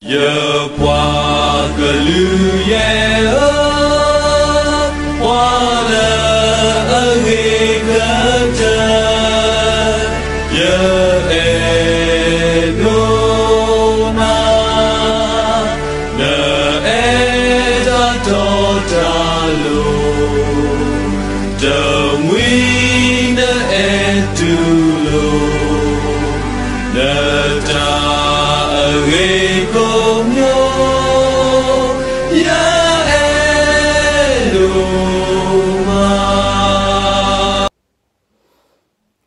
ယပှၤကလုာ်ယဲၢ်ဧၢ, ပှၤလၢအဂ့ၤကတၢၢ်, ယအဲၣ်ဒိးနၤ, နအဲၣ်တၢ်တီတၢ်လိၤ, တမှံၤနအဲၣ်တူၢ်လိာ် နတၢ်အဂ့ၤကိးမံၤ, ယအဲၣ်ဒိးမး.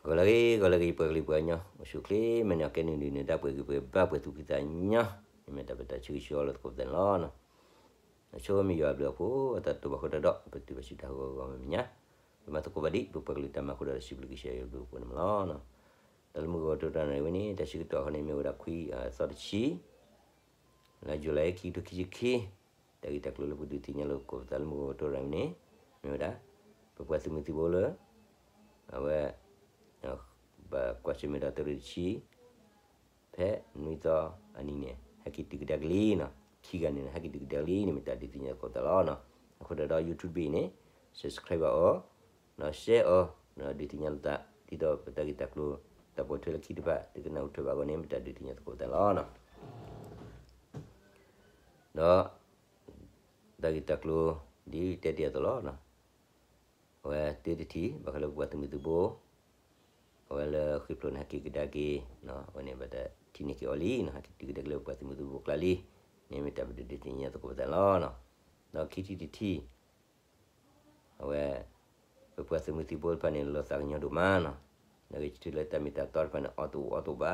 ဂီၤလၢအဂ့ၤ ဂီၤလၢအဂ့ၤ ပှၤကလုာ်ပှၤကညီ အိၣ်ဆူၣ်အိၣ်ချ့မဲာ်ညါ ကဲနုာ်ဒုးနုာ်ဒါ ပှဲၤဂံၢ်ပှဲၤဘါ ပှဲၤသူၣ်ဖှံသးညီ, မ့မ့ၢ်တၢ်ဘျုးတၢ်ဆိၣ်ဂ့ၤဆူအီၤလၢသကိးပသးန့ၣ်လီၤ. အဆိမ့ၢ်ယွၤအဘျုးအဖှိၣ် အတၢ်တိာ်ဘၣ်ဃိတၢ်ဒီး ပတုၤဘၣ်ဆူတၢ်ဟးဂီၤဂီၤမဲာ်ညါ, ပမၤသကိးဘၣ်ဒံး ပပှၤကလုာ်တၢ်မၤအဃိဒီး စံးဘျုးကစၢ်ယွၤအဘျုးအဖှိၣ်န့ၣ်လီၤ. တၢ်လၢမုၢ်ဂီၤကတိၤတၢ်န့ၣ်ဝဲန့ၣ် တၢ်ဆၢကတီၢ်အဃိန့ၣ် မ့ၢ်ဝဲဒၣ်ခွံအသီတဆံ လါယူၤလံ ခံကထိခံဆံခံ, တၢ်ဂ့ၢ်တၢ်ကျိၤလၢပကဒုးသ့ၣ်ညါလိာ်သကိးပသးလၢမုၢ်ဂီၤကတိၤတၢ်န့ၣ် မ့ၢ်ဝဲဒၣ် ပပှၤသုးမုၢ်သံၣ်ဘိလၢ အဝဲ ဘၣ်ကွၢ်ဆၢၣ်မဲာ်ဒီးသုးရ့ၣ်တဆံ ဖဲနွံသီအနံၤန့ၣ် ဟဲက့ၤတုၤကဒါက့ၤလံနီၤ, ခံဂၤန့ၣ် ဟဲက့ၤတုၤကဒါက့ၤလံန့ၣ် မ့ၢ်တၢ်ဒုးသ့ၣ်ညါသကိးပသးလီၤ. အဃိဒီး YouTube န့ၣ် subscribe ဘၣ်အီၤ, ဒီး share အီၤ, ဒီးဒုးသ့ၣ်ညါလိာ်သး ဒ်သိးပတၢ်ဂ့ၢ်တၢ်ကျိၤ တၢ်ပိာ်ထွဲလၢခံတဖၣ် သုကနၢ်ဟူထွဲဘၣ်အဂီၢ်န့ၣ် မ့ၢ်တၢ်ဒုးသ့ၣ်ညါသကိးပသးလီၤ. ဒီး တၢ်ဂ့ၢ်တၢ်ကျိၤ ဒ်တဲတ့ၢ်အသိးလီၤ. အဝဲသ့ၣ်တထံၣ် ဘၣ်ဃးလၢပပှၤသုးမုၢ်သံၣ်ဘိ အဝဲလၢဃ့ၢ်ဖျိးန့ၣ် ဟဲက့ၤကဒါက့ၤ, အဝဲန့ၣ်ဘၣ်တၢ်ထံၣ်န့ၢ်က့ၤအီၤလံနီၤ, ဟဲက့ၤတုၤကဒါက့ၤလၢပပှၤသုးမုၢ်သံၣ်ဘိကျါလံန့ၣ် မ့ၢ်တၢ်ပဒုးဒုးသ့ၣ်ညါသကိးပသးန့ၣ်လီၤ. ဒီးခံထံၣ်တထံၣ် အဝဲ ပပှၤသုးမုၢ်သံၣ်ဘိတဖၣ်န့ၣ် လီၤသးကညီၤဒိၣ်မးနီၤ, နကထံၣ်လၢတၢ်မ့ၢ်တၢ်တီတဖၣ်န့ၣ် အီၣ်တအိၣ်အီတအိၣ်ဘၣ် ပမ့ၢ်တဲန့ၣ်နီၤ, အီၣ်တအိၣ်အီတအိၣ်ဘၣ်အဃိဒီး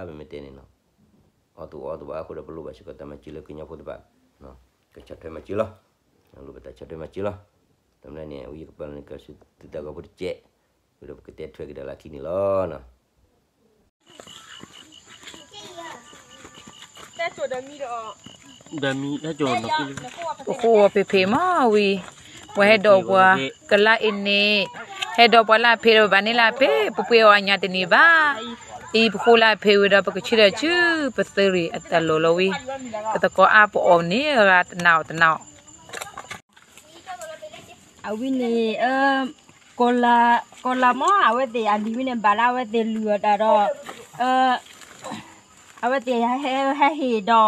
ပလိၣ်ဘၣ်စ့ၢ်ကီးတၢ်မၤစၢၤလၢကညီဖိတဖၣ်, ကဆီၣ်ထွဲမၤစၢၤလီၤ, လိၣ်ဘၣ်တၢ်ဆီၣ်ထွဲမၤစၢၤလီၤ. တမ့ၢ်န့ၣ် ဝံယကပၤန့ၣ် ကသုတၢ်ဂီၤဖိတကဲး, ဝံဒီးပကတဲထွဲကဒီးလၢခံန့ၣ်လီၤ. တၢ်ကၠိဒီးမံဒီး ဒီးမံတၢ်ကၠိနီၤ, ပဃိဝဲဖံးဖံးမးဝံၤ, ပှၤဟဲဒိးပှၤကလါအ့န့ၣ်, ဟဲဒိးပှၤလၢဖံးဒီး ပဘၣ်န့ၢ်လၢဖံး, ပပှ့ၤအီၣ်အညၣ်တန့ၢ်ဘၣ်. အံၤပဃိလၢဖံးဝံၤဒီး ပကဆၢထၢၣ်ဆူပသုးရ့ၣ်အတၢ်လီၢ်လီၤဝံၤ, ပသကိးအါပအီၣ်န့ၢ်ဂၤတနၣ်အီၣ်တနၣ်အီၣ် အဝဲန့ၣ် ကီၤလၤ, ကီၤလၤမ့ၢ် အဝဲသ့ၣ်အလံၤဝဲန့ၣ် ဘၣ်လၢအဝဲသ့ၣ်လုၢ်အီၣ်တၢ်ဒီး အဝဲသ့ၣ်ဟဲဟ့ၣ်ဒီး ဟဲ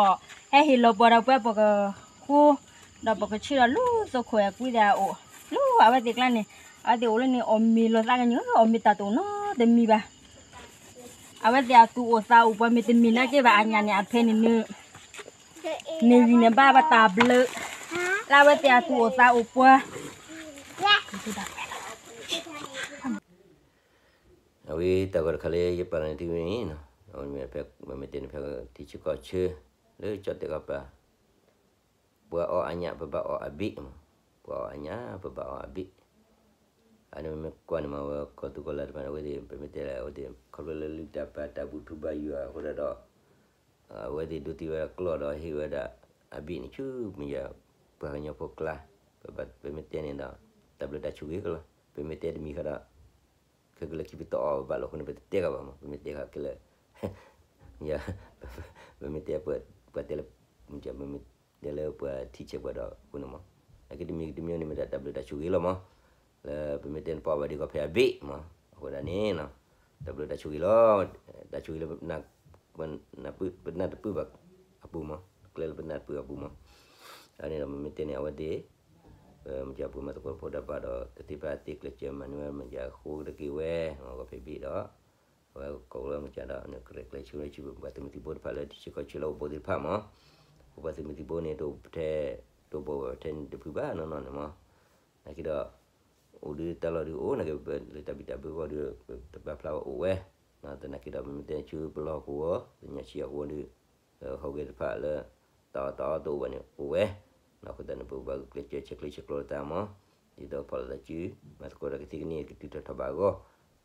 ဟ့ၣ်လီၤပှီၢ်ဒီးပှၤပကဃိ, ဒီးပကဆၢဒီးလၢသိခိၣ်ကွံသ့ၣ်အအိၣ်, လၢအဝဲသ့ၣ်ကျါန့ၣ်, အဝဲသ့ၣ်အိၣ်လၢန့ၣ် အီၣ်မ့ၤလီၤသးကညီၤ, အီၣ်မ့ၤတၢ်တအိၣ်နီတမံၤဘၣ်. အဝဲသ့ၣ်အသူၣ်အိၣ်သးအိၣ်ပှၤမ့ၢ်တမ့ၢ်နာ်က့ဘၣ် အညၣ်န့ၣ် အဖဲန့ၣ်နုၤ န့ၣ်ဂံၢ်န့ၣ်ဘၣ်ဘၣ်တၢ်ဘျုး, လၢအဝဲသ့ၣ်အသူၣ်အိၣ်သးအိၣ်ပှၤ အဝဲတၢ်ဂီၤတခါလၢယပာ်လီၤန့ၣ်တမံၤန့ၣ်, ပမ့ၢ်တဲန့ၣ်ဖဲထံဆၢကီၢ်ဆၢ လၢကၠီၣ်တဲၣ်ကီၢ်ပၤ, ပှၤအီၣ်အညၣ်ပဘၣ်အီၣ်အဘ့ၣ်မး, ပှၤအီၣ်အညၣ် ပဘၣ်အီၣ်အဘ့ၣ်, အန့ၣ်မ့ၢ်ကွၢ်န့ၣ်မး အဝဲကီၢ်သူကီၢ်လါတဖၣ်န့ၣ် အဝဲသ့ၣ် ပမ့ၢ်တဲလၢအဝဲသ့ၣ် ခီဖျိလၢလုၢ်တၢ်ပာ်တၢ်ဘူၣ်ထီၣ်ဘါယွၤအဃိဒီး အဝဲသ့ၣ်ဒိးသံဝဲကျီၢ်ဒီးဟ့ၣ်ဝဲဒၣ်အဘ့ၣ်န့ၣ်ဆူမ့ၢ်ယၤ ပှၤကညီဖိကျါ, ပမ့ၢ်တဲန့ၣ်ဒီး တၢ်ဘျုးတၢ်ဆိၣ်ဂ့ၤကလီၤ, ပမ့ၢ်တဲတမံၤဃီဒီး ခဲကလၢာ်ခံပတီၢ်အီၣ်ဘၣ်လိာ်အဃိန့ၣ် ပတတဲဃာ်ဘၣ်မး, ပမ့ၢ်တဲဃာ်ခဲလၢာ် မ့ၢ်ယၤ ပမ့ၢ်တဲပှၤတဲလၢ မ့ၢ်ယၤ ပမ့ၢ်တဲလၢပှၤထံၣ်ဆဲးပှၤဒီးအဃိန့ၣ်မး, နာ်က့တမံၤတမံၤန့ၣ် မ့ၢ်ဒၣ်တၢ်ဘျုးတၢ်ဆိၣ်ဂ့ၤလီၤမး, လၢပမ့ၢ်တဲန့ၣ် ပအီၣ်ဘၣ်ဒ်ကီၢ်ဖဲအဘ့ၣ်မး, အဃိဒၣ်န့ၣ် တၢ်ဘျုးတၢ်ဆိၣ်ဂ့ၤလီၤ, တၢ်ဆိၣ်ဂ့ၤလၢ ပနၢ်တပၢၢ်ဘၣ်အပူၤမး, ကျဲလၢပနၢ်တပၢၢ်အပူၤမး, အန့ၣ်ဒီးပမ့ၢ်တဲန့ၣ် အဝဲသ့ၣ် ပမ့ၢ်ယၤပှၤမၤသကိးဖိတၢ်ဘၣ်ဒီး တသ့ၣ်တဖၣ်သ့ကျဲးစၢးမၤန့ၢ်ဝဲ မ့ၢ်ယၤဃိကတက့ၤဝဲ ကီၢ်ဖဲဘ့ၣ်ဒီး အဝဲကီၢ်လၢမ့ၢ်ယၤဒီး နကရဲၣ်ကျဲၤဆူလၢဆူပှၤသုးမုၢ်သံၣ်ဘိတဖၣ်လၢထံဆၢကီၢ်ဆၢလၢအိၣ်ဘူးသ့ၣ်တဖၣ်မး, ပပှၤသုးမုၢ်သံၣ်ဘိန့ၣ် တအိၣ်ထဲ တအိၣ်ဘူးဝဲထဲန့ၣ်တဖုဘၣ်နီၢ်နီၢ်န့ၣ်မး, နာ်က့ဒီး အိၣ်ဒုးတၢ်လီၢ်ဒုးအိၣ် နာ်က့လၢတၢ်ဘံၣ်တၢ်ဘၢအဂီၢ်ဒီး တပာ်ဖျါဝဲအိၣ်ဝဲ, သနာ်က့ဒီး ပမ့ၢ်တဲဆူပလီၢ်ဟီၣ်ကဝီၤ ပညၣ်ဆံးဟီၣ်ကဝီၤဒီး ဟီၣ်ကဝီၤတဖၣ်လၢ တၢ်အီၣ်တၢ်အီတအိၣ်ဘၣ်န့ၣ်အိၣ်ဝဲ, အဃိသတးန့ၣ် ပဘၣ်ဂုာ်ကျဲးစၢးဆဲးကျိးဆဲးကျိးလၢတၢ်မး, ဒ်သိးဖီၣ်လိာ်သးစု မၤသကိးဒီးကသံၣ်ကနံၣ်ကတုၤထီၣ်ထီၣ်ဘၣ်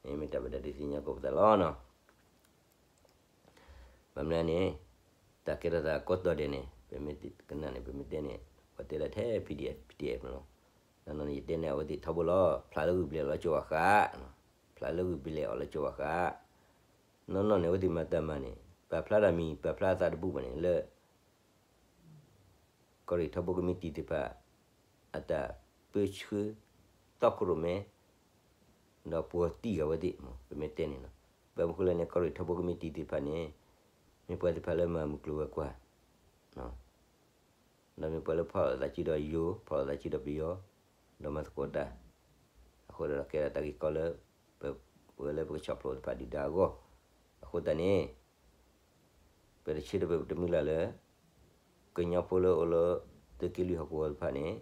အဂီၢ်, မ့ၢ်တၢ်ဘၣ်ဒၣ်ဒုးသ့ၣ်ညါကိးပသးလီၤနီၤ. ဘၣ်မနုၤန့ၣ် တၢ်ကဲထီၣ်သးကိးတီၢ်ဒဲးန့ၣ် ပမ့ၢ်ကနၣ်န့ၣ် ပမ့ၢ်တဲန့ၣ် ပှၤတဲလၢထဲ PDF PDF မးလီၤ. နီၢ်နီၢ်န့ၣ် ယတဲန့ၣ် အဝဲသ့ၣ်ထီဘိလီၤ ဖျါလၢဂုၢ်ဘျဲးအီၤလၢကၠိဝါဃး, ဖျါလၢဂုၢ်ဘျဲးအီၤလၢကၠိဝါဃး, နီၢ်နီၢ်န့ၣ် အဝဲသ့ၣ်မၤတၢ်မၤန့ၣ် ပာ်ဖျါတၢ်မံၤ ပာ်ဖျါအသးတဘူၣ်ဘၣ်န့ၣ် လၢ ကီၢ်ရ့ၣ်ထီဘိကမံးတံာ်သ့ၣ်တဖၣ် အတၢ်ပၢဆှၢ တီခိၣ်ရိၣ်မဲ ဒီးပှီၤတံၢ်ဂၤဝဲသ့ၣ်မး ပမ့ၢ်တဲန့ၣ်လီၤ. ဘၣ်မနုၤဃိလဲၣ်န့ၣ် ကီၢ်ရ့ၣ်ထီဘိကမံးတံာ်သ့ၣ်တဖၣ်န့ၣ် မ့ၢ်ပှၤသ့ၣ်တဖၣ်လၢမၤမုၢ်ကျိၤဝဲၤကွာ် ဒီးမ့ၢ်ပှၤလၢဖီၣ်လိာ်သးစုဒီးယိၤ ဖီၣ်လိာ်သးစုဒီးပယီၤ ဒီးမၤသကိးတၢ် အဃိဒီးကဲဒၣ်တၢ်ဂ့ၢ်ကီလၢ ပဝဲလၢပကဆီၣ်ဖျိးသ့ၣ်တဖၣ်ဒုၣ်ဒါအဂီၢ် အဃိသတးန့ၣ် ပတဆၢဒီးပတမုၢ်လၢ်လၢ ကညီဖိလၢအိၣ်လၢ သုးက့လွံၢ်ဟီၣ်ကဝီၤသ့ၣ်တဖၣ်န့ၣ်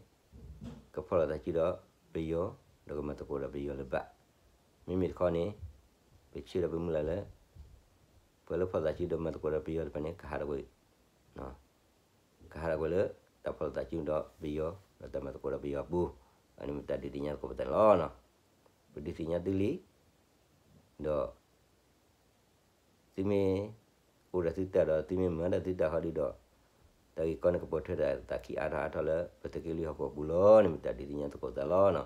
ကဖီၣ်လိာ်သးစုဒီးပယီၤ ဒီးကမၤသကိးဒီးပယီၤလၢၤဘၣ်. မ့မ့ၢ်တခီန့ၣ် ပဆၢဒီးပမုၢ်လၢ်လၢ ပှၤလၢဖီၣ်လိာ်သးစုဒီးမၤသကိးဒီးပယီၤသ့ၣ်တဖၣ်န့ၣ် ကဟးထီၣ်ကွံာ် ကဟးထီၣ်ကွံာ်လၢ တၢ်ဖီၣ်လိာ်သးစုဒီးပယီၤ ဒီးတၢ်မၤသကိးဒီးပယီၤအပူၤ အန့ၣ်မ့ၢ်တၢ်ဒုးသ့ၣ်ညါသကိးပသးန့ၣ်လီၤ. ပဒုးသ့ၣ်ညါသုလံ ဒီး သုမ့ၢ်အိၣ်ဒီးသုတၢ်ဒီး သုမ့ၢ်မၤဒီးသုတၢ်ဟီဒုဒီး တၢ်ဂ့ၢ်ကီန့ၣ်ကပိာ်ထွဲဒၣ်သးခံအါထီၣ်အါထီၣ်လၢ ပသုးက့လွံၢ်ဟီၣ်ကဝီၤပူၤလီၤန့ၣ် မ့ၢ်တၢ်ဒုးသ့ၣ်ညါသကိးပသးလီၤ.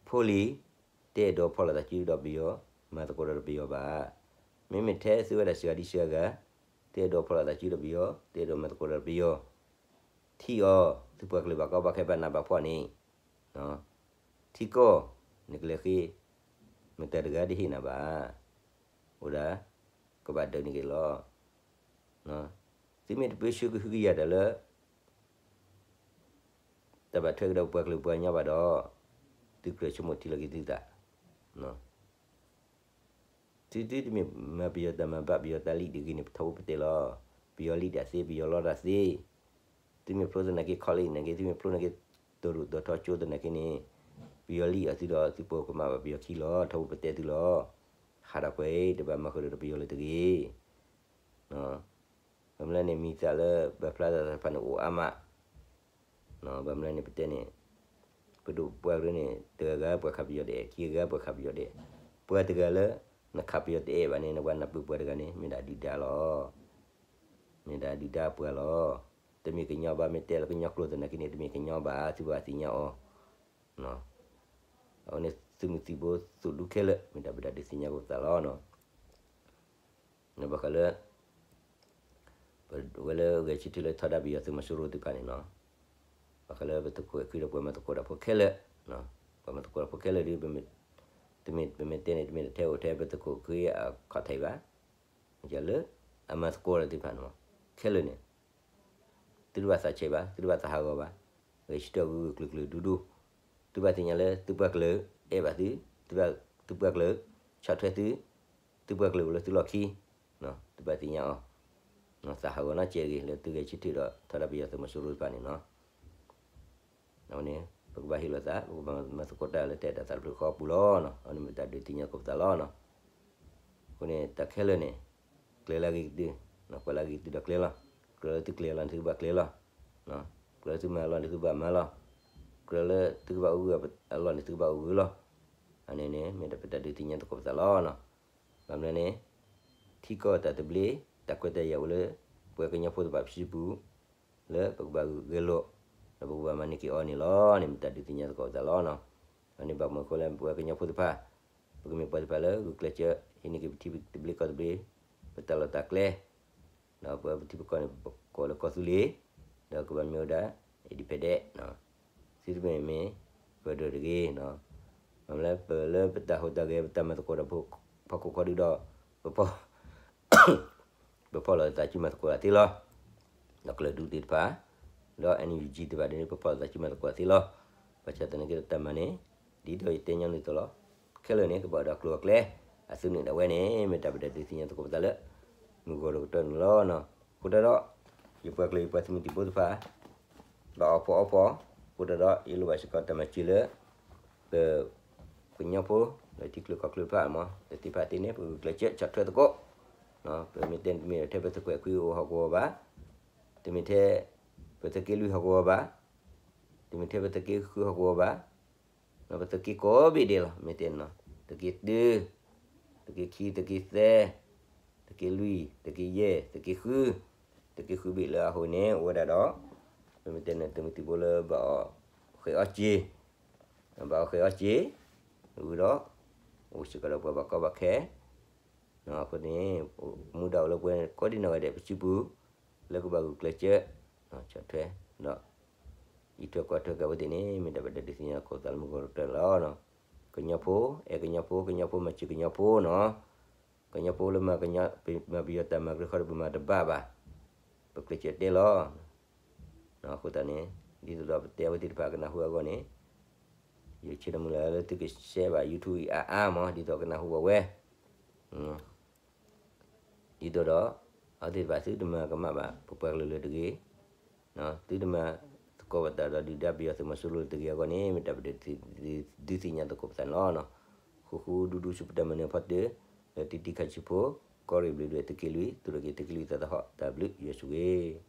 ဖိလံၤ တအဲၣ်ဒိးဖီၣ်လိာ်သးစုဒီးပယီၤ မၤသကိးဒီးပယီၤဘၣ်. မ့မ့ၢ်ထဲသုဝဲဒၣ်စှၤဒံစှၤဂၤ တအဲၣ်ဒိးဖီၣ်လိာ်သးစုဒီးပယီၤ တအဲၣ်ဒိးမၤသကိးဒီးပယီၤ ထံၣ်အီၤ သုပှၤကလုာ်ဘၣ်ကီဘၣ်ခဲဘၣ်နးဘၣ်ဖှီၣ်န့ၣ် ထံကီၢ် နကလဲၤဃ့ မတၤတဂၤတဟ့ၣ်နၤဘၣ်. အိၣ်ဒၣ် ကဘၣ်ဒၢးန့ၢ်က့ၤလီၤ. သုမ့ၢ်တပၢဆှၢကဟုကယာ်တၢ်လၢ တၢ်ဘၣ်ထွဲကဒီးပပှၤကလုာ်ပပှၤကညီဘၣ်ဒီး သုကြၢးဆိကမိၣ်ထံလီၤက့ၤသုသး သုသုတမ့ၢ်မၤပယီၤတၢ်မၤ ဘၣ်ပယီၤတၢ်လံၣ်တဂ့ၤန့ၣ် ပထီဘိပတဲလီၤ. ပယီၤလံၣ်တၢ်သ့ ပယီၤလီတၢ်သ့, သုမ့ၢ်ဖျိသနာ်က့ college သနာ်က့ သုမ့ၢ်ဖျိသနာ်က့ တရူးတီၤထီကၠိသနာ်က့န့ၣ် ပယီၤလံၣ်အီၤသုဒီး သုပိာ်ကမၣ်ဘၣ်ပယီၤခံလီၤ. ထီဘိပတဲသုလီၤ. ဟးထီၣ်ကွံာ် တဘၣ်မၤဃုာ်ဒီးပယီၤလၢၤတဂ့ၤ ဘၣ်မနုၤလဲၣ်န့ၣ် မံၤသးလၢပာ်ဖျါသးတဖၣ်န့ၣ်အိၣ်အါမး, ဘၣ်မနုၤလဲၣ်န့ၣ် ပတဲန့ၣ် ပဒိၣ်ပပှၢ်ကရၢန့ၣ် တဂၤဂၤပှၤခးပယီၤတအဲၣ်, ခံဂၤဂၤပှၤခးပယီၤတအဲၣ်, ပှၤတဂၤလၢ နခးပယီၤတအဲၣ်ဘၣ်န့ၣ် နပှၤနၢ်ပၢၢ်ပှၤတဂၤန့ၣ် မ့ၢ်ဒၣ်ဒုၣ်ဒါလီၤ. မ့ၢ်ဒၣ်ဒုၣ်ဒါပှၤလီၤ. တမ့ၢ်ကညီဘၣ်, မ့ၢ်တဲလၢကညီကျိာ်သနာ်က့န့ၣ် တမ့ၢ်ကညီဘၣ်, သုဘၣ်သ့ၣ်ညါအီၤ အဝဲန့ၣ်သုးမုၢ်သံၣ်ဘိသုးဒူခဲလၢာ် မ့ၢ်တၢ်ပဒၣ်ဒုးသ့ၣ်ညါက့ၤပသးလီၤ. ဘၣ်ဃးလၢ ပဝဲလၢဂဲၤဆၢထၢၣ်လၢထီဒါပယီၤသုးမီၤစိရိၤသ့ၣ်တဖၣ်န့ၣ်နီၤ, ဘၣ်ဃးလၢပသုးခိၣ်အဲၣ်ခွံဒီးပှၤမၤသကိးတၢ်ဖိခဲလၢာ်, ပှၤမၤသကိးတၢ်ဖိခဲလၢာ်ဒီး တမ့ၢ်ပမ့ၢ်တဲန့ၣ် တမ့ၢ်ထဲအိၣ်ထဲပသုးခိၣ်အဲၣ်ခွံအခီၣ်ထံးဘၣ်, လၢအမၤသကိးတၢ်သ့ၣ်တဖၣ်န့ၣ် ခဲလၢာ်န့ၣ် သုတဘၣ်သးဆဲးဘၣ်, သုတဘၣ်သးဟးဂီၤဘၣ်, ဂဲၤဆၢထၢၣ်ဂုာ်ဂုာ်ကျုာ်ကျုာ်ဒူဒူ, သုဘၣ်သ့ၣ်ညါလၢသုပှၤကလုာ် အဲၣ်ဘၣ်သု, သုပှၤကလုာ် ဆီၣ်ထွဲသု, သုပှၤကလုာ်အိၣ်လၢသုလီၢ်ခံ, သုဘၣ်သ့ၣ်ညါအီၤ, သးဟးဂီၤနီတစဲးတဂ့ၤ လၢသုဂဲၤဆၢထၢၣ်ဒီးထီဒါပယီၤသုးမီၤစိရိၤသ့ၣ်တဖၣ်န့ၣ်နီၤ. အဝဲန့ၣ် ပကဘၣ်ဟ့ၣ်လီၤသး ပကဘၣ်မၤသကိးတၢ်လၢတၢ်အဲၣ်တၢ်သးတဖျၢၣ်ဃီအပူၤလီၤ. အဝဲန့ၣ်မ့ၢ်တၢ်ဒုးသ့ၣ်ညါသကိးပသးလီၤ. အဃိန့ၣ် တၢ်ခဲလၢာ်န့ၣ် ကျဲလၢအဂ့ၤကတၢၢ်, ကွၢ်လၢအဂ့ၤကတၢၢ်ဒီးကျဲလီၤ. ကြၢးလၢသုကျဲအလီၢ်န့ၣ် သုကဘၣ်ကျဲလီၤ. ကြၢးလၢသုမၤအလီၢ်န့ၣ် သုကဘၣ်မၤလီၤ. ကြၢးလၢသုကဘၣ်အိၣ်ဂၢၢ်အလီၢ်န့ၣ် သုကဘၣ်အိၣ်ဂၢၢ်လီၤ. အန့ၣ်န့ၣ် မ့ၢ်ဒၣ်ပတၢ်ဒုးသ့ၣ်ညါသကိးပသးလီၤ. ဘၣ်မနုၤလဲၣ်န့ၣ် ထံကီၢ်တၢ်သဘျ့ တၢ်ခွဲးတၢ်ယာ်အိၣ်လၢ ပဝဲကညီဖိသ့ၣ်တဖၣ်ပစုပူၤ လၢပကဘၣ်ဂုာ်ဂဲၤလိာ် ဒီးပကဘၣ်မၤန့ၢ်က့ၤအီၤန့ၣ်လီၤန့ၣ် မ့ၢ်တၢ်ဒုးသ့ၣ်ညါသကိးပသးလီၤ. အန့ၣ်ဘၣ်မနုၤအဃိလဲၣ် ပဝဲကညီဖိသ့ၣ်တဖၣ် ပကမ့ၢ်ပှၤသ့ၣ်တဖၣ်လၢဂုာ်ကျဲးစၢး ဟံးန့ၢ်က့ၤပထံသဘျ့ကီၢ်သဘျ့ ပတၢ်လီၢ်တၢ်ကျဲ ဒီးပထံပကီၢ်န့ၣ် ပကိးလၢကီၢ်သူလ့ၤ ဒီးကဘၣ်မ့ၢ်ဝဲဒၣ် independent သုတမ့ၢ်မ့ၢ် federal တဂ့ၤ. ဘၣ်မနုၤလဲၣ် ပလၢပတၢ်ဟူးတၢ်ဂဲၤ ပတၢ်မၤသကိးတၢ်ဖိ ဖီခိၣ်ခီဒုဒီး ပဖီၣ် ပဖီၣ်လိာ်သးစုမၤသကိးတၢ်သ့လီၤ. ဒီးကလုာ်ဒူၣ်သ့ၣ်တဖၣ် ဒီး NUG သ့ၣ်တဖၣ်ဒ်န့ၣ် ပဖီၣ်လိာ်သးစုမၤသကိးတၢ်သ့လီၤ. ဘၣ်ဆၣ်သနာ်က့ဒီးတၢ်မၤန့ၣ် ဒ်သိးယတဲညီနုၢ်အသိးလီၤ. ခဲလၢာ်န့ၣ် ကဘၣ်အိၣ်ဒီးကျိၤအကျဲ အသုးန့ၣ်ဒၣ်ဝဲန့ၣ် မ့ၢ်တၢ်ပဒၣ်ဒုးသ့ၣ်ညါသကိးပသးလၢ မုၢ်ဂီၤတကတီၢ်န့ၣ်လီၤ. အဃိတၢ်ဒီး ယပှၤကလုာ်ယပှၤသုးမုၢ်သံၣ်ဘိသ့ၣ်တဖၣ် ဘၣ်အီၣ်ဖိအီဖိ, အဃိတၢ်ဒီး ယလိၣ်ဘၣ်စ့ၢ်ကီးတၢ်မၤစၢၤလၢ ပ ကညီဖိ လၢထံချၢကီၢ်ချၢတဖၣ်မး တသ့ၣ်တဖၣ်သ့န့ၣ် ပဂုာ်ကျဲးစၢးဆီၣ်ထွဲသကိး, ပမ့ၢ်တဲတမ့ၢ်ထဲပသုးခိၣ်အဲၣ်ခွံအိၣ်ဟီၣ်ကဝီၤဘၣ်, တမ့ၢ်ထဲ ပသုးက့လွံၢ်ဟီၣ်ကဝီၤဘၣ်, တမ့ၢ်ထဲပသုးက့ဃုဟီၣ်ကဝီၤဘၣ်, ပသုးက့ကိးဘ့ၣ်ဒဲးလီၤ. မ့ၢ်တဲနီၤ သုးက့တၢ သုးက့ခံ သုးက့သၢ သုးက့လွံၢ် သုးက့ယဲၢ် သုးက့ဃု, သုးက့ဃုဘ့ၣ်လၢအဟိန့ၣ် အိၣ်ဝဲဒၣ်ဒီး ပမ့ၢ်တဲန့ၣ် သုးမုၢ်သံၣ်ဘိလၢဘၣ်အီၣ်ဃဲၤအီၣ်စ့, ဘၣ်အီၣ်ဃဲၤအီၣ်စ့, ဝံၤဒီး အိၣ်စ့ၢ်ကီးဒီးပှၤဘၣ်ကီဘၣ်ခဲ, အဃိန့ၣ် မူဒါအိၣ်လၢပှၤကိးဒံနီၢ်ဂၤဒဲး ပစုပူၤ လၢကဘၣ်ဂုာ်ကျဲးစၢး ဆီၣ်ထွဲ ဒီး အံးထွဲကွၢ်ထွဲက့ၤအဝဲသ့ၣ်န့ၣ် မ့ၢ်တၢ်ပဒိၣ်ဒုးသ့ၣ်ညါသကိးပသးလၢမုၢ်ဂီၤတၢၢ်လီၤ. ကညီဖိ အဲၣ်ကညီဖိ ကညီဖိမၤစၢၤကညီဖိနီၤ, ကညီဖိလၢမၤကညီ မၤပယီၤတၢ်မၤကရၢခီဒီး ပမၤတဘၣ်ဘၣ်, ပကျဲးစၢးတဲလီၤ. အဃိသတးန့ၣ် ဒ်သိးဒီးပတဲအဝဲသ့ၣ်တဖၣ်ကနၢ်ဟူအဂီၢ်န့ၣ် ယဆၢမုၢ်လၢ်လၢသုက share ဘၣ် YouTube အံၤအါအါမး ဒ်သိးကနၢ်ဟူဝဲဝဲ ဒ်သိးဒီး အဝဲသ့ၣ်တဖၣ်သုတမၤကမၣ်ဘၣ် ပပှၤကလုာ်လၢတဂ့ၤ, သုတမၤသကိးပသးဒီးဒုၣ်ဒါပယီၤသုးမီၤစိရိၤလၢတဂ့ၤအဂီၢ်န့ၣ် မ့ၢ်တၢ်ပဒိၣ်ဒုးသ့ၣ်ညါသကိးပသးန့ၣ်လီၤ. ဃူဃူဒူဒူဆူပတၢ်မၤနၢၤအဖီတၢၣ် လၢတံၤတံၤခါဆံးဖိ ကီၢ်ရ့ၣ်ဘျုးဒွဲၣ်သုးက့လွံၢ် သူၣ်ထီၣ်က့ၤသုးက့လွံၢ်သးသဟီၣ် တၢ်ဘျုးယွၤဆိၣ်ဂ့ၤ